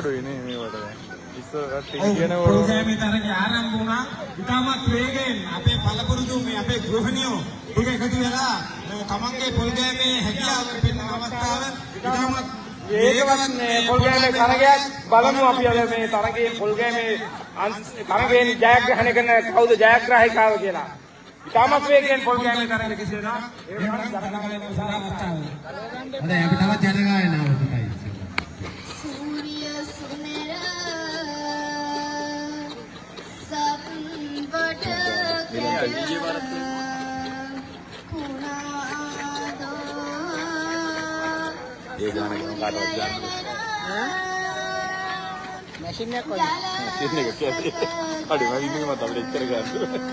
අඩුයි නේ මේවට දැන්. ඉස්සර කට්ටිය කියනකොට පොල් ගෑමේ තරගය ආරම්භ වුණා. ඉතාමත් වේගයෙන් අපේ පළපුරුදු මේ අපේ ගෘහණියෝ ටික එකතු වෙලා තමන්ගේ පොල් ගෑමේ හැකියාව පෙන්වන අවස්ථාව ඉතාමත් වේගවත් මේ පොල් ගෑමේ තරගයක් බලමු. අපි අද මේ තරගයේ පොල් ගෑමේ තරගයෙන් ජයග්‍රහණය කරන කවුද ජයග්‍රාහිකාව කියලා. ඉතාමත් වේගයෙන් පොල් ගෑමේ තරගය කිසි වෙනවා. ඒ වගේම ජනගායනාව සඳහා අවස්ථාව. හොඳයි, අපි තවත් ජනගායනාව ටිකයි. සූර්ය සුනර සම්බට ඒ ගාන ගම කාටවත් ගන්න බෑ. මැෂින් එකක් වගේ. මැෂින් එක කියන්නේ. අඩේ මම ඉන්නේ මත අපිට එච්චර ගන්න.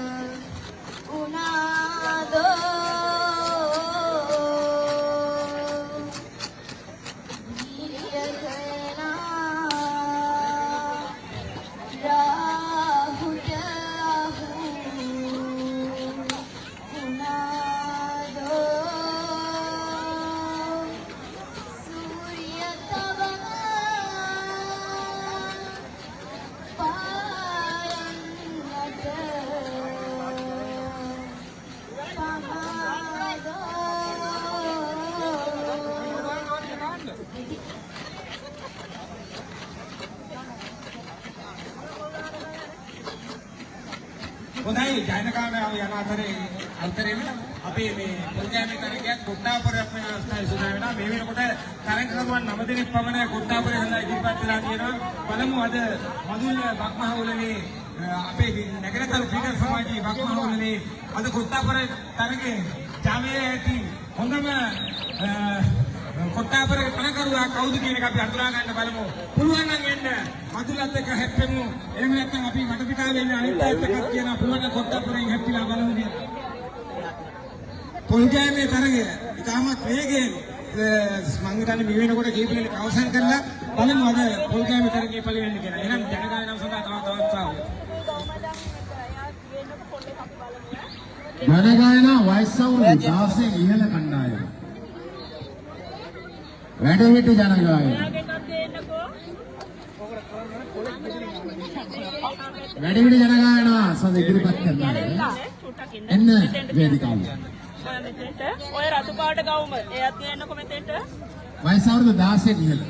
උනාදෝ රාහුට අහු උනාදෝ සූර්ය තවම පායන්නට පමාදෝ. හොඳයි, ජනකානාව යන අතරේ අතරේම අපේ මේ පොල් ගෑමේ තරගයක් කොට්ටාපුරයක් වෙන අවස්ථාවේ සූදානම් වෙනවා. මේ වෙනකොට තරගකරුවන් 9 දෙනෙක් පමණ කොට්ටාපුරේ සඳහා ඉදිරිපත් වෙලා තියෙනවා. බලමු අද මදුල්ල බක්මහ උලනේ අපේ නගරතල ක්‍රීඩා සමාජයේ බක්මහ උලනේ අද කොට්ටාපුර තරගයේ ජාමයේ ඇති හොඳම කොට්ටාපුර තරගකරුවා කවුද කියන එක අපි අඳුරා ගන්න බලමු. පුළුවන් නම් එන්න මදුලත් එක්ක හැප්පෙමු. එහෙම නැත්නම් අපි වටපිටාවේ ඉන්න අනිත් අයත් එක්කත් කියනවා පුළුවන් නම් කොට්ටාපුරෙන් හැප්පිලා බලමු කියලා. පොල් ගෑමේ තරගය ඉතාමත් වේගයෙන් මං හිතන්නේ මේ වෙනකොට කීප දෙනෙක් අවසන් කරලා බලමු අද පොල් ගෑමේ තරගයේ පළවෙනි කියලා. එහෙනම් ජනගායනාව සඳහා තවත් අවස්ථාවක්. ජනගායනා වයස් අවුරුදු 16 ඉහළ කණ්ඩායම. වැඩිහිටි ජනගායනා. වැඩිහිටි ජනගායනා සඳහා ඉදිරිපත් කරන අය එන්න වේදිකාවට. ඔය මෙතෙන්ට ඔය රතු පාට ගවුම එයත් ගේන්නකො මෙතෙන්ට. වයස් අවුරුදු 16 ඉහළ.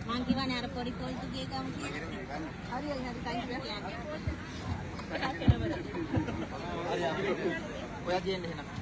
මං කිව්වනේ අර පොඩි පොල්තුගේ ගම කියලා. හරි හරි හරි, thank you. එකක් එනවල. ඔයා දෙන්න එහෙනම්.